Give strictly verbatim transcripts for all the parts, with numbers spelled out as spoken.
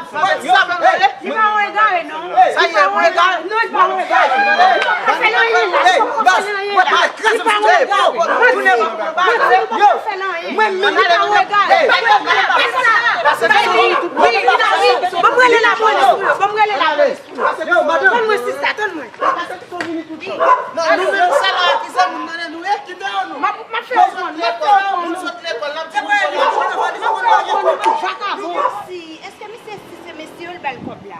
Li pa yon egare, non. Li pa yon egare. Non, li pa yon egare. Li pa fè anyen la. Li pa fè anyen la. Li pa yon egare. Li pa fè anyen. Li pa yon egare. Ban m rele lapolis pou yo. Ban m rele lapolis pou yo. Tann mwen, sista, tann mwen. Non, nou menm sa la akize moun nan, nou ekipe yo nou. M ap, m ap fè yon moun, m ap fè yon moun. Moun sot lekòl, l ap di moun sot lekòl. Vakabon. Èske misye si se mesye yo l ba l kòb la?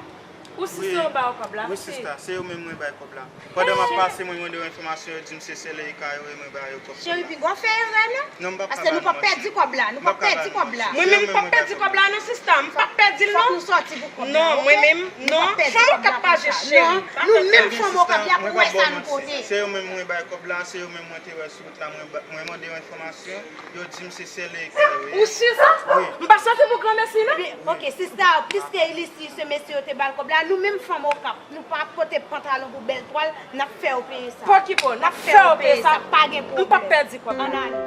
Ou si se yo ba w kòb la? Wi, sista, se yo menm mwen bay kòb la. Pandan m ap pase, mwen mande yo enfòmasyon, yo di m se sèl Erika yo ye, mwen ba yo kòb. Cheri, piga w fè erè, non? Non, m p ap ka ba nou, ma cheri. Paske nou p ap pèdi kòb la, nou p ap pèdi kòb la. Mwen menm, m p ap pèdi kòb la, non, sista, m p ap pèdi l, non. Fòk nou sòti pou kòb la. Non, mwen menm, non. Fanm Okap pa jere cheri. Nou menm fanm Okap, y ap wè sa nou pote. Se yo menm mwen bay kòb la, se yo menm mwen te wè sou wout la, mwen ba, mwen mande yo enfòmasyon, yo di m se sèl Erika yo ye. Ou si sa? Wi. M pa sòti pou granmesi, non. Ok, sista, piske li si se mesye yo te ba l kòb la, nou menm fanm Okap, nou pa pote pantalon pou bèl twal, n ap fè yo peye sa. Po ki po, n ap fè yo peye sa, pa gen pwoblèm. M p ap pèdi kòb la. Ann ale.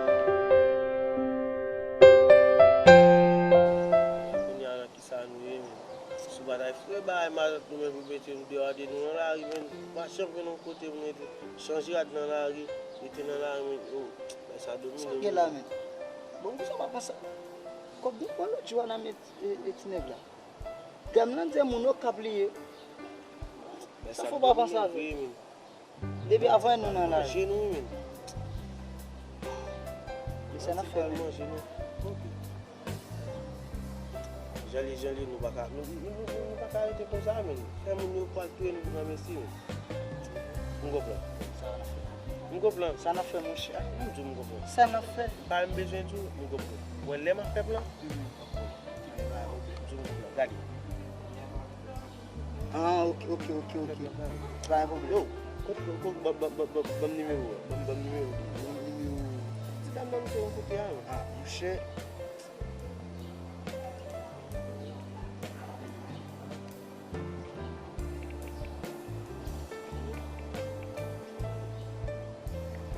Kounye a, nan ki sa nou ye, menm? Si w pa t al fè bagay matant nou, menm pou mete nou deyò, de nou nan lari, menm. Pa janm jwenn yon kote pou nou rete. Chanje rad nan lari, rete nan lari, menm. Yo, bay sa domine nou. Sa w gen la, menm? Bon, poukisa w pa panse? Kòb nou pran lòt jou a nan men, e, e, ti nèg la. Granm nan di moun Okap li ye. Sa fò pa panse avè l. Depi avan nou nan lari. Manje nou, wi, menm. Men sa n ap fè, menm. Manje nou. Ok. Jan li, jan li, nou pa ka, nou, nou, nou, nou, nou pa ka rete konsa, menm. Fè moun yo pral touye nou pou granmesi, menm. M konprann. M konprann. Sa n ap fè, monchè? M di w m konprann. Sa n ap fè? Pa m bezwen di w, m konprann. Wè, lè m ap fè plan, m konprann. M di w m konprann. Gade. Ah, ok, ok, ok, ok. Pa gen pwoblèm. Yo, kot, kot, kot, ban, ban, ban, ban, ban m nimewo a. Ban m, ban m nimewo a. Ban m nimewo a. Ti dam nan, misye yon kote a, men. Ah, monchè.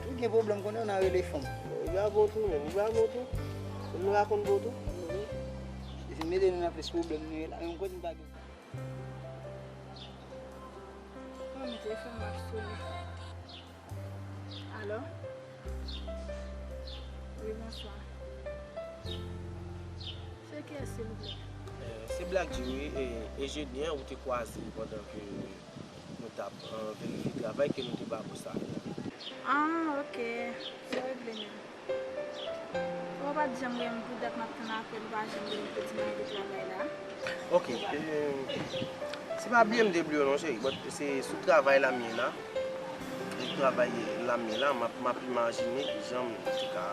Tou gen pwoblèm, konnen w nan rele fanm. Li pa bon tou, menm. Li pa bon tou. Menm li pa konn bon tou. Li vin mete nou nan plis pwoblèm nou ye la. Menm kote m pa gen. Mwen, men telefòn mwen ap sone. Alo? Wi, bonswa. Se kiyès, silvouplè? Eh, se Black G, wi, e, enjenyè ou te kwaze pandan ke nou t ap, eh, verifye travay ke nou te ba bòs la. Ah, ok. Se regle menm. Ou pa t janm rele m pou dat m ap tann apèl ou, pa janm rele m pou di m al travay la. Ok, eh, se pa bliye m te bliye w non, cheri, but se sou travay la m ye la. Sou travay la m ye la, m ap, m ap imajine kijan m te ka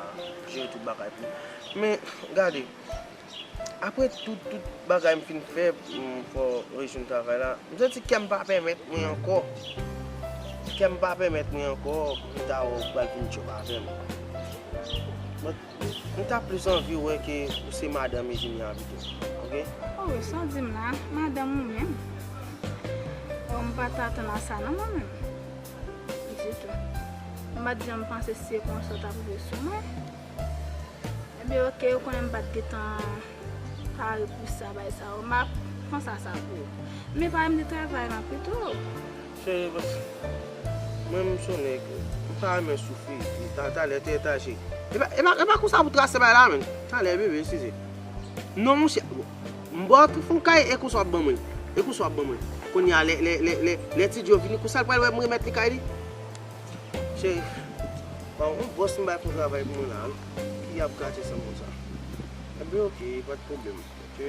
jere tout bagay pou. Men, gade, apre tout, tout bagay m fin fè, m fè w rejwenn travay la, m santi kè m pa pèmèt mwen ankò. Kè m pa pèmèt mwen ankò pou m ta wè w pral vin djòb avè m. But m ta plis anvi wè ke ou se madanm enjenyè a pito, ok? Oh, sa w di m la, madanm ou menm? Oh, m pa t atann a sa non, mwen menm. Ditou. M pa t janm panse se konsa w t ap rive sou mwen. Ebyen, ok, ou konnen m pa t gentan pare pou sa, bagay sa yo. M ap panse a sa pou ou. Men pale m de travay lan pito. Cheri, mwen m se yon nèg, m pa renmen soufri. Ta, talè, te, ta, cheri. E pa, e pa, e pa konsa pou trase bagay la, menm. Talè, bebe, eskize. Non, monchè, m ba w telefòn kay, e konsa w ap ban mwen. E konsa w ap ban mwen. Kounye a, lè, lè, lè, lè, lè Ti Djo vini, konsa l pral wè m remèt li kay li. Cheri, bon, yon bòs m bay pou travay pou mwen la, wi. Ki ap gate san konsa. Ebyen, ok, pa t pwoblèm. Ok,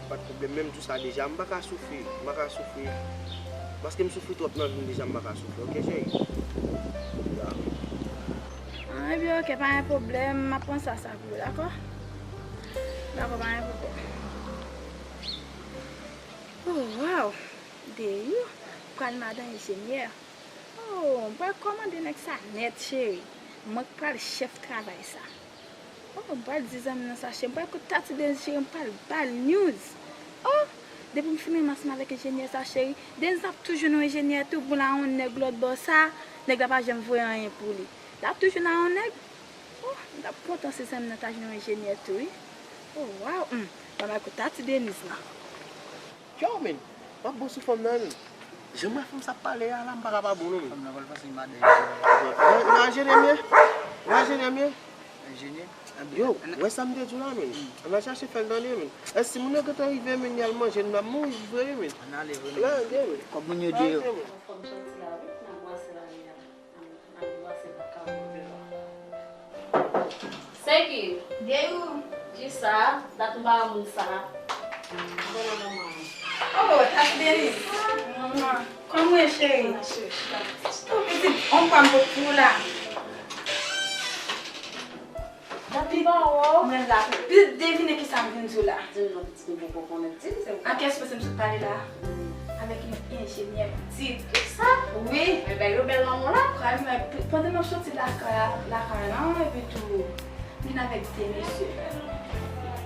pa t pwoblèm. Menm tou sa deja, m pa ka soufri, m pa ka soufri. Paske m soufri twòp nan vi m deja, m pa ka soufri. Ok, cheri? Ya. Ah, ebyen, ok, pa gen pwoblèm. M ap panse a sa pou ou, dakò? Dakò, pa gen pwoblèm. Oh, waw! Deyou pral madan enjenyè. Oh, m pral kòmande nèg sa nèt, cheri. Mwen k pral chèf travay sa. Oh, m pral di zanmi nan sa, cheri. M pral koute Tati Denise, cheri. M pral ba l news. Oh, depi m fin renmen ansanm avèk enjenyè sa, cheri. Denise ap toujou nan enjenyè tou. Bon, la yon nèg lòt bò sa. Nèg la pa janm voye anyen pou li. L ap toujou nan yon nèg. Oh, m t ap kontan si zanmi nan ta jwenn yon enjenyè tou, wi. Oh, waw. Hmm. Ban m al koute Tati Denise nan. Yo, men, m ap bon sou fanm nan, men. Jan m wè fanm sa ap pale a la, m pa ka pa bon, non, men. Fanm nan pral pase madanm. Nan enjenyè m ye? Nan enjenyè m ye? Enjenyè? Yo, wè sa m te di w la, men. Ann al chache fè l tande, men. Èske moun yo gentan rive, men, y al manje, n ap mouri vre, men. Ann ale vre, men. Kòb moun yo di yo. Fò m soti la, wi, nan bwase lari a. Nan bwase baka move la. Seki. Deyou. Kisa? Dat m pa wè moun sa. Mwen nan manman. Oh, Tati Denis. Manman, kòman w ye, cheri? Oh, pitit, on pwa m pot pou w la. Dati ba w. Mwen la. Pitit, devine kisa m vin di w la. Di m non, pitit, m poko konnen. Di m se ou. A kiyès panse m sot pale la? Avèk yon enjenyè pitit. Kisa? Wi. Men bèl yo bèl manman la. Pral mwen, p- pandan m ap soti lakay, lakay lan, epi tou, m vin avèk de mesye.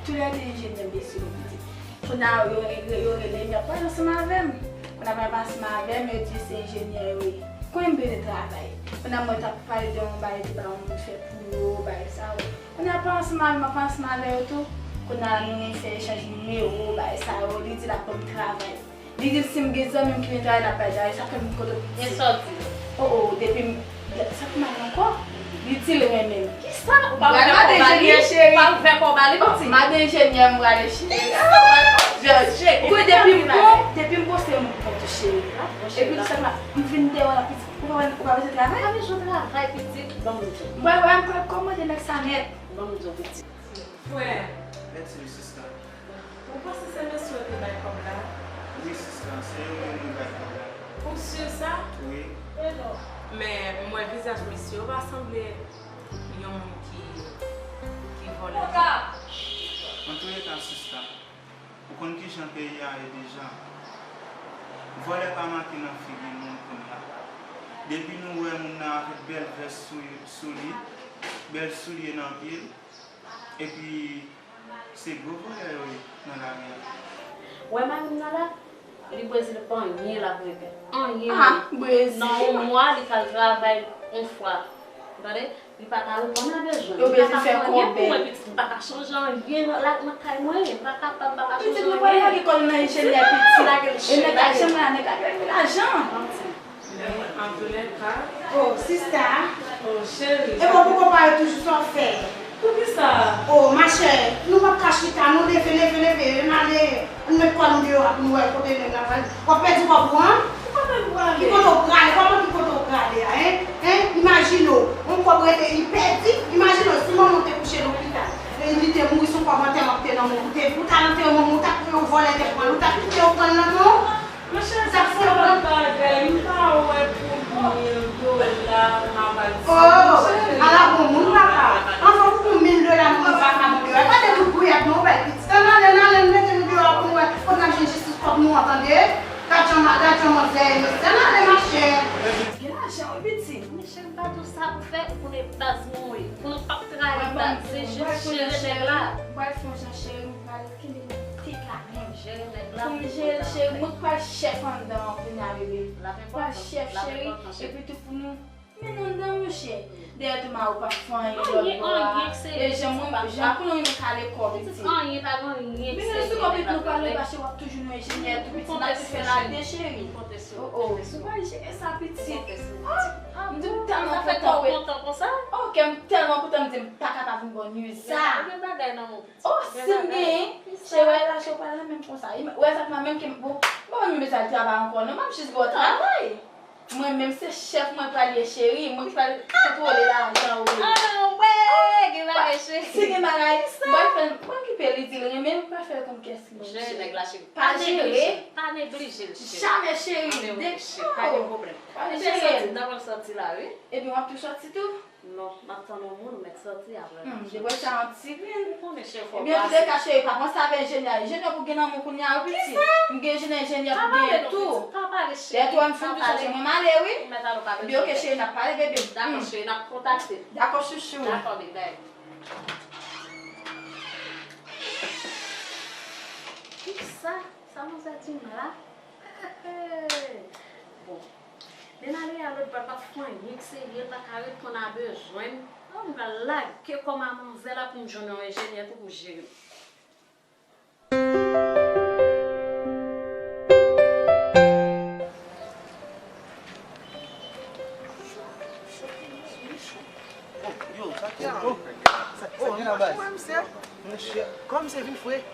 Toulède enjenyè mesye yo pitit. Kounye a, yo, yo, yo rele m, y ap pale ansanm avè m. Kounye a, y ap pale ansanm avè m, yo di se enjenyè yo ye. Konnen m bezwen travay. Kounye a, mwen t ap pale de yon bagay, de bagay moun fè pou yo, bagay sa yo. Kounye a, pale ansanm avè m, ap pale ansanm avè yo tou. Kounye a, nou fè echanj nimewo, bagay sa yo. Li di l ap ban m travay. Li di si m gen zanmi m ki vin travay, l ap bay travay. Sa fè m kontan. Men sa w di l? Oh, oh, depi m, sa fè m mal ankò. Li di l renmen m. Kisa? Ou pa ouvè kò w ba li? Ou pa ouvè kò w ba li, pitit? Madan enjenyè m prale cheri. Kisa? Ou kwè depi m bon, depi m bon se yon bon tou cheri. Epi sa m vin dèyè w la pitit. Ou pa, ou pa bezwen travay? Pa bezwen travay, pitit. Ban m di w. Mwen, mwen, mwen kòmande nèg sa nèt. Ban m di w, pitit. Frè. Mèsi, sista. Ou panse se mesye yo te bay kòb la? Wi, sista, se yo menm yo bay kòb la. Ou si sa? Wi. Men, m wè vizaj mesye yo pa sanble yon moun ki, ki vòlè. Antouleka, sista, ou konn kijan peyi a ye deja. Vòlè pa manke nan figi moun kounye a. Depi nou wè moun nan avèk bèl vès sou, sou li, bèl soulye nan pye l, epi se gwo vòlè yo ye nan lari a. Wè mari m nan la, li Brezil pa anyen l ap regle. Anyen. Ah, li. Brezil. Nan yon mwa, li t al travay yon fwa. Ou tande? Li pa ka reponn a bezwen. Yo bezwen fè kòb. Li pa ka fè anyen pou mwen, pitit. M pa ka chanje anyen nan, la, nan kay mwen. M pa kapab, m pa ka chanje anyen. Pitit, nou pral lage kò nou nan enjenyè, pitit. E nèg la janm la, nèg la gen lajan. Antouleka. Oh, sista. Oh, cheri. E bon, pou konpare toujou sa w fè. Poukisa? Oh, machè, nou p ap ka chita, nou leve, leve, leve, n ale. Ann met kò nou deyò a pou nou wè kote nèg la prale. W ap pèdi kòb ou an? Ki kote w prale? Kòman ki kote w prale a, en? En? Imajine w, yon kòb rete, li pèdi. Imajine w, si manman w te kouche lopital, e li te mouri, se yon kòb antèman ki te nan men w, ou te, ou t al antèman, ou t ap kwè yon vòlè te pran l, ou t ap kite yo pran l nan men w? Monchè, sa se lòt bagay, m pa wè pou mil dola, m ap al di. Oh, ala bon moun, papa. Anfen, pou mil dola, nou vagabon deyò. Gade tout gouyad nou bay pitit. Ann ale, ann ale, ann mete nou deyò pou nou wè kote n ap jwenn jistis kòb nou an, tande? Gad jan ma-, gad jan manzè ye, mesye. Ann ale, machè. Gen lajan, wi, pitit. Michel, m pa di w sa pou fè, ou konnen baz mwen ye. Ou konnen w p ap trayi baz. Se jis jere nèg la. Mwen fè yon jan cheri, m pral kenbe l te ka menm. Jere nèg la. Pou m jere l, cheri, mwen k pral chèf anndan an kounye a, bebe. Pral chèf, cheri, epi tou pou nou mennen anndan, monchè. Dèyè tou, mari w p ap fè anyen lòt bò a. E jan mwen, jan kounye a nou kale kò, pitit. Anyen, pa gen anyen ki serye nèg la. Mennen sou kò, pitit, nou pral mache, w ap toujou nou enjenyè, tou, pitit, n ap tou fè lade, cheri. Oh, oh, nou pral jere sa, pitit. Ah, m di m tèlman kontan, wi. Oh, kè m tèlman kontan, m di m pa kapab vin ba w nouvèl sa. Gen bagay nan men w, pitit. Oh, si m genyen, cheri, w wè lajan pa la menm konsa. Ou wè sa k la menm ke m, bon, m pa menm bezwen al travay ankò, non, m ap jis ba w travay. Mwen menm se chèf mwen pral ye, cheri. Mwen ki pral kontwole lajan ou, bebe. Anmwe, gen bagay, cheri. Si gen bagay, m pral fè l, mwen ki pè li di l renmen, m pral fè l konn kiyès li ye, cheri. Jere nèg la, cheri. Pa jere. Pa neglije l, cheri. Jamè, cheri. Anmwe, cheri, pa gen pwoblèm. Pa jere l. N ap al sòti la, wi. Ebyen, w ap tou sòti tou? Non, m ap tann yon moun, m mèt sòti apre. Hmm, depi sa yon ti grenn. Ou konnen chèf ou. Ebyen, antouleka, cheri, pa panse avè enjenyè. Enjenyè pou gen nan men w kounye a, wi, pitit. Kisa? M gen enjenyè, enjenyè pou genyen tou. Pa pale non, pitit, pa pale, cheri. Dèyè tou, m fin tou sòti, mwen m ale, wi. Ebyen, oke, cheri, n ap pale, bebe. Dakò, cheri, n ap kontakte. Dakò, chouchou. Dakò, bebe. Kisa? Sa manzè di m la? Bon. Lè n ale a lòt bò, l pa fè anyen k serye, l pa ka reponn a bezwen m. An, m pral lage kò m a manzè la pou m jwenn yon enjenyè tou pou jere m.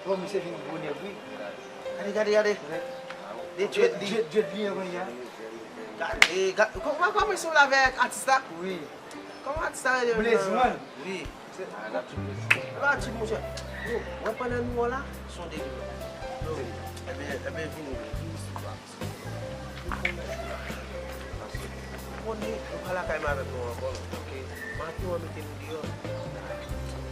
Bon, misye vin gwo nèg, wi. Gade, gade, gade. De dread li. Dread, dread li, wi, ya. Gade, gade. Kòman, kòman se w lave ak atis la? Wi. Kòman atis la rele menm? Blaze One. Wi. Se pa tip, monchè. Yo, mwen pandan nou la, se yon deli. Yo, ebyen, ebyen, vini, vini sou la. Ou konnen, ou pa lakay mwen avèk nou ankò, non. Ok. Maten, w mete nou deyò.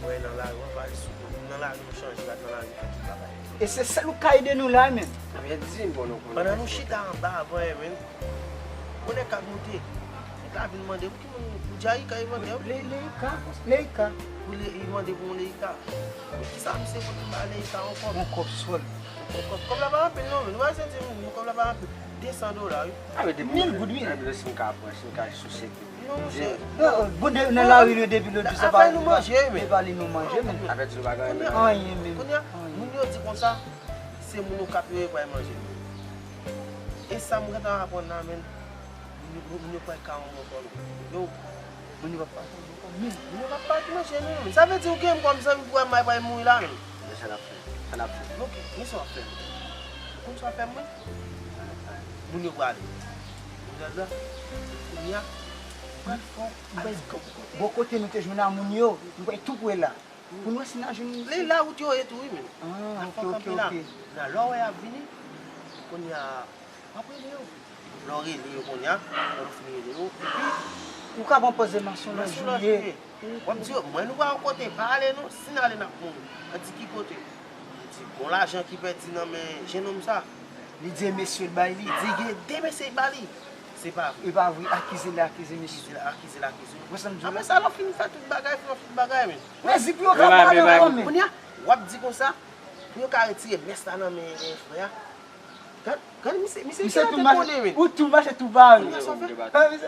Wè, nan lari, w ap ale sou moun. Nan lari, w chanje, gad nan lari, fè tout bagay. E se sèl ou ka ede nou la, menm. Ebyen, di m, bon, nou konnen. Pandan nou chita anba, avan, menm, konnen k ap moute. Nèg la vin mande, pou ki moun, pou Djayika, li mande, wi. Le, Leika, Leika. Pou le, li mande pou yon Leika. Kisa misye pote ba Leika ankò? Yon kòb sòl. Kòb, kòb la pa anpil non, men nou pa santi moun, kòb la pa anpil. De san dola, wi. A, men depi mil goud, wi. Menm si m ka pran, si m ka souse tou. Non, monchè. Yo, bon, de, nan lari, yo, depi lòt jou, se pa, afè nou manje, men. Se pa li nou manje, men. Afè di nou pa gen anyen, men. Anyen, men. Kounye a, moun yo di konsa, se moun Okap yo ye pral manje. E sa m gentan aprann la, men. Moun yo, moun yo pral ka yon mò fò. Yo, moun yo p ap pati. Moun yo p ap pati, monchè, non. Sa vle di ou gen m kòm zanmi pou wè m pral mouri la, menm. Men sa n ap fè. Sa n ap fè. Ok, men sa w ap fè. Ou konn sa w ap fè m, wi? Moun yo pral. Moun yo pral la. Kounye a, pral fò. Bò kote nou te jwenn a moun yo, nou pral tou pre la. Pou nou wè si n a jwenn. Li la wout yo ye tou, wi, menm. Ah, ok, ok, ok. Nan lè w wè y ap vini, kounye a, w ap rele yo. Lè w rele yo kounye a, lè w fin rele yo, epi ou ka pran pòz de mason lòt jou ye. W ap di yo, mwen nou pa yon kote, pa ale non, si n ale n ap mouri. An di ki kote? Li di, gon lajan ki pèdi nan men jennonm sa. Li di e mesye l bay li. Li di gen de mesye l ba li. Se pa vre. E pa vre, akize l, akize mesye. Akize l, akize l, akize l. Wè sa m di w la? Apre sa, lè w fin fè tout bagay, fè tout bagay, men. Men zi pou yo ka pale ankò, men. Kounye a, w ap di konsa, pou yo ka retire mès la nan men, eh, frè a. Gad, gad misye, misye ki la te konnen, men. Ou tou mache tou bare. Kounye a sa w fè?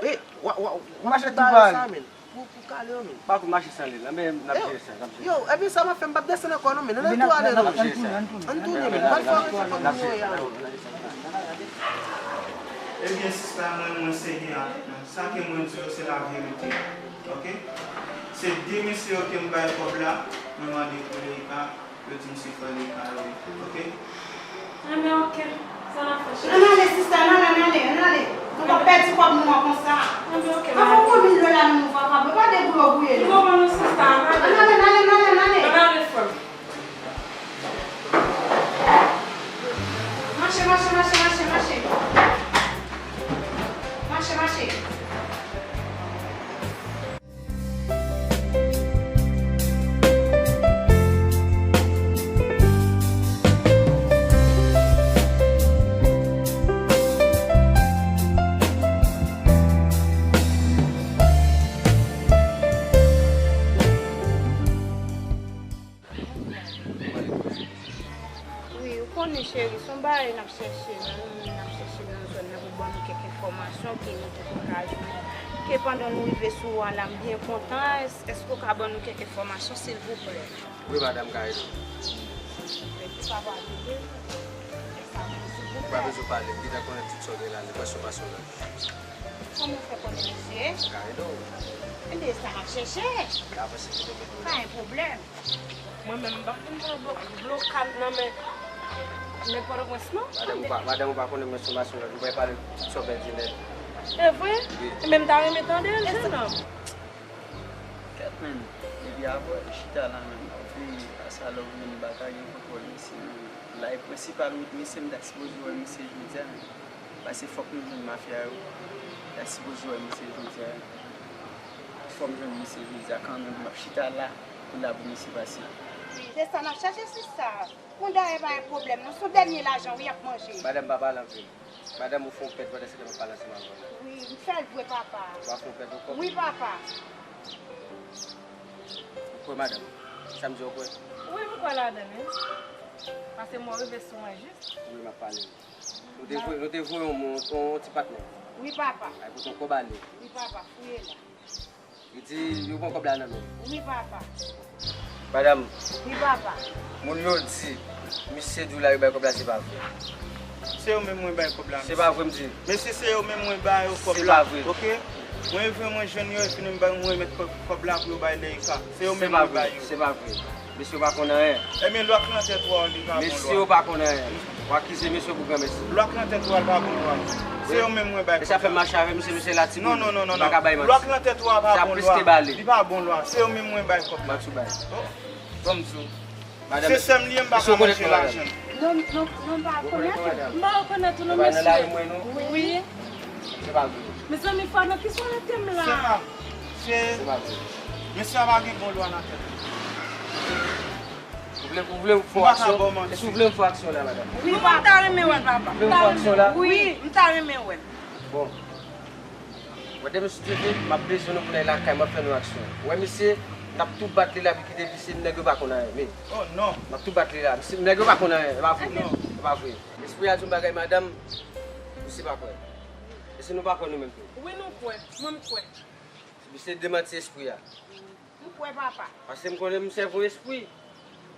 E, w a, w a, w a mache tou bare sa, men. Pou, pou kale yo, men. Pa kou mache san li la, men n ap jere sa, n ap jere sa. Yo, ebyen sa m ap fè, m p ap desann ankò non, men. Ann tou ale non, men. Ann tounen, men. N ap fè yon ti kout nou ye a, men. Ebyen, sista, mwen, mwen serye avèk nou. Sa ke mwen di yo, se laverite. Ok? Se de mesye yo ke m bay kòb la, mwen mande pou Leika. Yo di m se frè Leika yo ye, ok? Enben, ok. Sa n ap fè, cheri? Ann ale, sista, ann ale, ann ale, ann ale. Nou p ap pèdi kòb nou an konsa. Enben, ok, madam. An fè yon mil dola nan men w, papa. Mwen pa de goulo gouye, non. M konprann ou, sista. Ann ale. Ann ale, ann ale, ann ale, ann ale. Ann ale, frè m. Mache, mache, mache, mache, mache. Mache, mache. Wi, ou konnen, cheri, se yon bagay n ap chèche nan, n ap chèche nan zòn nan pou ban nou kèk enfòmasyon ke nou poko ka jwenn. Ke pandan nou rive sou ou a la, m byen kontan. Èske w ka ban nou kèk enfòmasyon, silvouplè? Wi, madanm, ka ede w. Ki sa w ap ede? Ou pa bezwen pale, m gentan konnen tout sa w gen la, li pran sou masonaj. Kòman w fè konnen, mesye? Ka ede w. Enben, sa m ap chèche. Pa gen pwoblèm. Mwen menm, m p ap vin pran blo-, blokad nan men nèg Pòtoprens, non. Madanm ou pa, madanm ou pa konnen mwen se yon masonaj, m pral pale tout sa w pèdi nèt. E vre? Wi. Enben, m ta renmen tande l, jennonm. Kèt, menm. Depi apre, chita la, menm, w ap veye a sa lè w vin baka gen kontwòl misye, menm. Lay prensipal wout misye, m ta sipoze wè misye jodi a, menm. Paske fòk nou jwenn mafya yo. M ta sipoze wè misye jodi a. Fò m jwenn misye jodi a kanmenm. M ap chita la pou l la pou misye pase. Se sa n ap chache, sista. Bon, dayè pa gen pwoblèm, non. Se yon dènye lajan, wi, y ap manje. Madanm, pa pale anpil. Madanm, ou fè yon pèt pandan se tan m ap pale ansanm avè w. Wi, m fè l vre, papa. Ou pa fè yon pèt ankò? Wi, papa. Ou kwè, madanm? Sa m di, ou kwè? Wi, m kwè ladan l, wi. Paske mwen rive sou mwen jis. Wi, m ap pale. Nou te voye, nou te voye yon moun, yon ti patnè. Wi, papa. Ay, pote yon kòb ale. Wi, papa, fouye la. Li di, yo pran kòb la nan men l. Wi, papa. Madanm. Wi, papa. Moun yo di, misye di w la yo bay kòb la, se pa vre. Se yo menm mwen bay kòb la, mesye. Se pa vre, m di. Mesye, se yo menm mwen ba yo kòb la. Se pa vre. Ok? Mwen rive, mwen jwenn yo, epi m bay, mwen remèt kòb, kòb la pou yo bay Leika. Se yo menm mwen bay yo. Se pa vre. Mesye yo pa konn anyen. Ebyen, lwa k nan tèt ou a, li pa bon lwa. Mesye yo pa konn anyen. W akize mesye yo pou granmesi. Lwa k nan tèt ou a, li pa bon lwa. Se yo menm mwen bay kòb la. Mesye ap fè mache avè m, se mesye la timoun. Non, non, non, non, non. M pa ka bay manti. Lwa k nan tèt ou a pa bon lwa. Li pa bon lwa. Se yo menm mwen bay kòb la. Manti w bay. Oh, ban m di w. Se sè m li ye, m pa ka manje lajan. Non, non, non, m pa rekonèt ou. M pa rekonèt ou non, mesye. Wi. Se pa vre. Mezanmi, fò nan ki sou rete m la? Se pa, se, mesye a pa gen bon lwa nan tèt li. Ou vle, ou vle m fè aksyon? E si w vle m fè aksyon la, madanm? Wi, m ta renmen wè l, papa. Ou vle m fè aksyon la? Wi, m ta renmen wè l. Bon. Wè, demen si Dye vle, m ap bezwen nou pou n al lakay, m ap fè nou aksyon. Wè, misye, n ap tou bat li la, pou kite visye, nèg yo pa konn anyen, men. Oh, non. N ap tou bat li la. Misye, nèg yo pa konn anyen, e pa vre. Non. E pa vre. Espri a di yon bagay, madanm, misye pa kwè. E si nou pa kwè nou menm tou? Wi, nou kwè. Mwen, m kwè. Misye demanti espri a. M kwè, papa. Paske m konnen m sèvi yon espri.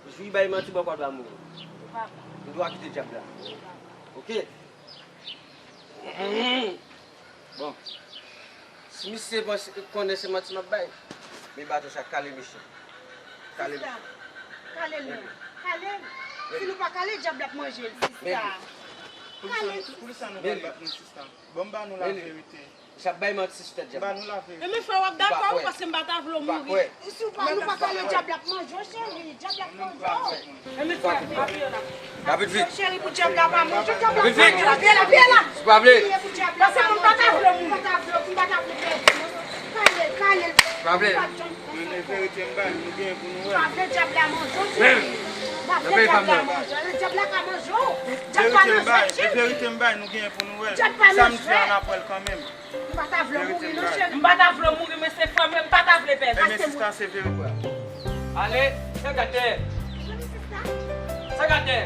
Jou li bay manti, bò kòd la mouri. Wi, papa. M dwa kite dyab la. Wi, papa. Oke? Bon. Si misye panse, konnen se manti m ap bay, men baton sa kale misye. Kale l. Sista, kale l non. Kale l. Si nou pa kale, dyab la ap manje l, sista. Poukisa nou pral bat nou, sista? Bon, m ba nou laverite. Misye ap bay manti sou tèt dyab la. M ba nou laverite. Ebyen, frè, w ap dakò, wi, paske m pa ta vle w mouri. Si w pa, nou pa kale, dyab la ap manje w, cheri. Dyab la ap manje w. Rapid, vit. Cheri, pou dyab la pa manje w, dyab la pa manje w. Rapid, vit. Rapid, vit. Pye la, pye la. Si pa vle. Pye pou dyab la pa manje w. Paske m pa ta vle w mouri. M pa ta vle, m pa ta vle pèdi. Kale l, kale l. Si pa vle. Men, men verite m bay, nou gen pou nou wè. Pa vle dyab la manje w, cheri. Pa vle dyab la manje w. Dyab la ka manje w. Dyab pa nan jwèt, cheri. Verite m bay, e verite m bay, nou gen pou nou wè. Dyab pa nan jwèt. Sa m di a, n ap wè l kanmenm. M pa ta vle w mouri non, cheri. M pa ta vle w mouri, men se frè m, m pa ta vle pèdi. Ebyen, sista, se verite. Ale, sa gate. Sa gate.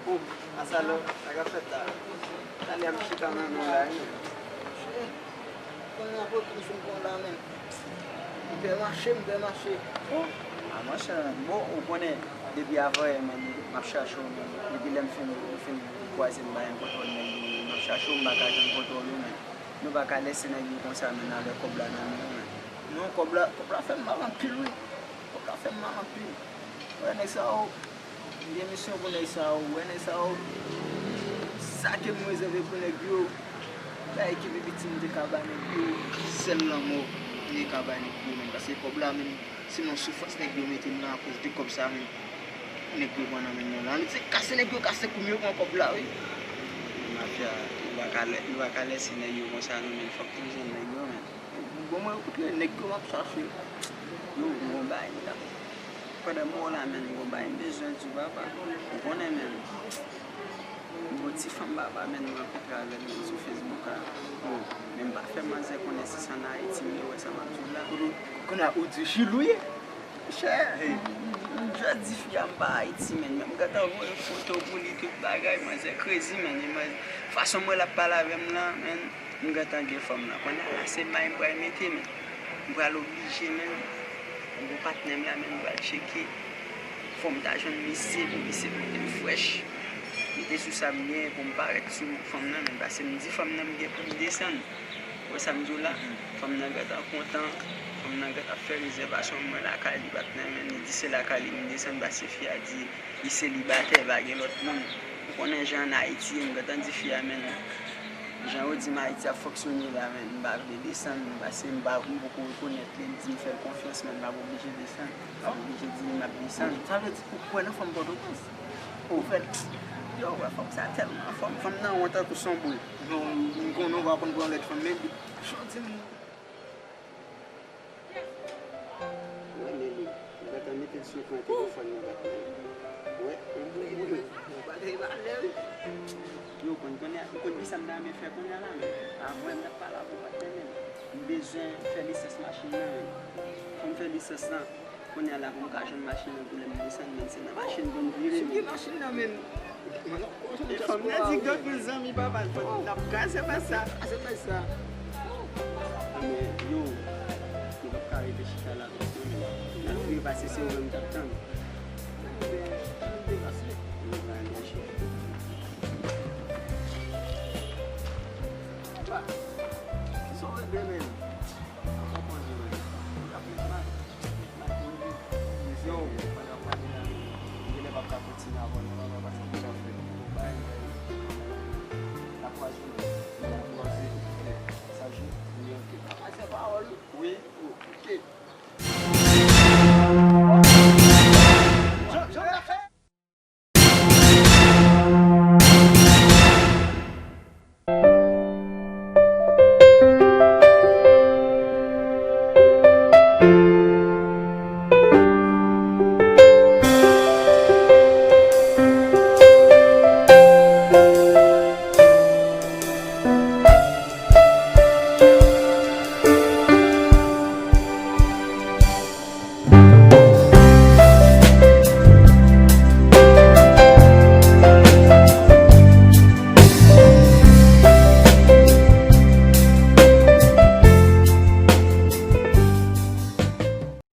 Oh, Asalò, sa k ap fèt la? Talè a m chita nan non la, wi. Kounye a pou m fin pran la, men. M pè mache, m pè mache. Oh, a monchè, bon, ou konnen, depi avanyè, men, m ap chache w, men. Depi lè m fin, m fin kwaze m bay yon kontwòl, men, m ap chache w, m pa ka jwenn kontwòl ou, men. Nou pa ka lèse nèg yo konsa, men, avèk kòb la nan men yo, men. Non, kòb la, kòb la fè m mal anpil, wi. Kòb la fè m mal anpil. Wè, nèg sa yo, m gen misyon pou nèg sa yo. Wè, nèg sa yo, sa ke m rezève pou nèg yo, bagay ki pi piti m te ka ba nèg yo, sèl lanmò m te ka ba nèg yo, men, paske kòb la, men, se nan soufrans nèg yo mete m nan akoz de kòb sa, men, nèg yo pran nan men m nan. Ann di se kase nèg yo kase kou m yo pran kòb la, wi. Mafya, nou pa ka lè, nou pa ka lèse nèg yo konsa, non, men, fòk nou jwenn nèg yo, men. Bon, mwen, kote nèg yo m ap chache? Yo, m gon bagay la. Pandan m wè w la, men, m gon bagay m bezwen di w, papa. Ou konnen, men, m gon ti fanm, papa, men, mwen rankontre avè l, men, sou Facebook la. Oh, men m pa fè manzè konnen si se ann Ayiti m ye, wè sa m ap di w la. Kote, kounye a ou di Chili w ye? Monchè, m, m, m jis di fi a m pa Ayiti, men, men m gentan voye foto pou li, tout bagay, manzè crazy, men, e manzè, fason m wè l ap pale avè m lan, men, m gentan gen fanm lan. Kounye a la, se may m pral mete, men. M pral oblije, men. M gon patnè m la, men, m pral tcheke. Fò m ta jwenn misye, pou misye pote m frèch. Mete sou sa m gen, pou m parèt sou fanm nan, men. Paske m di fanm nan m gen pou m desann. Ou wè sa m di w la? Fanm nan gentan kontan. Fanm nan gentan fè rezèvasyon mwen lakay li, patnè, men. Li di se lakay li m desann, paske fi a di li selibatè, pa gen lòt moun. Ou konnen jan ann Ayiti ye, m gentan di fi a, men. Jan yo di m Ayiti ap fonksyone la, men m pa vle desann, paske m pa, m poko rekonèt li, m di m fè l konfyans, men m p ap oblije desann. M p ap oblije di m ap desann. Sa vle di ou kwè nan fanm Pòtoprens? Ou fè l. Yo, wè fanm sa tèlman fòm, fanm nan wont tankou sonbri. Non, m konnen w pa konn pran lèt fanm, men jodi m Mwen, Lili, m gentan mete l sou ekran telefòn nan bat men. Wè, yon bon moun. Bagay valè, wi. Yo, konn, konnen, ou konn kisa m ta renmen fè kounye a la, men? Avè m t ap pale avè w, patnè, men. M bezwen fè lisans machin nan, men. Fò m fè lisans lan. Kounye a la, pou m ka jwenn machin nan, pou lè m desann, men se nan machin pou m vire, men. Sou ki machin nan, men? E fanm nan di gad pou zanmi papa, n ap kraze fè sa. Kraze fè sa. Men yo, nou p ap ka rete chita la konsa, men. N ap vire pase se ou menm k ap tann.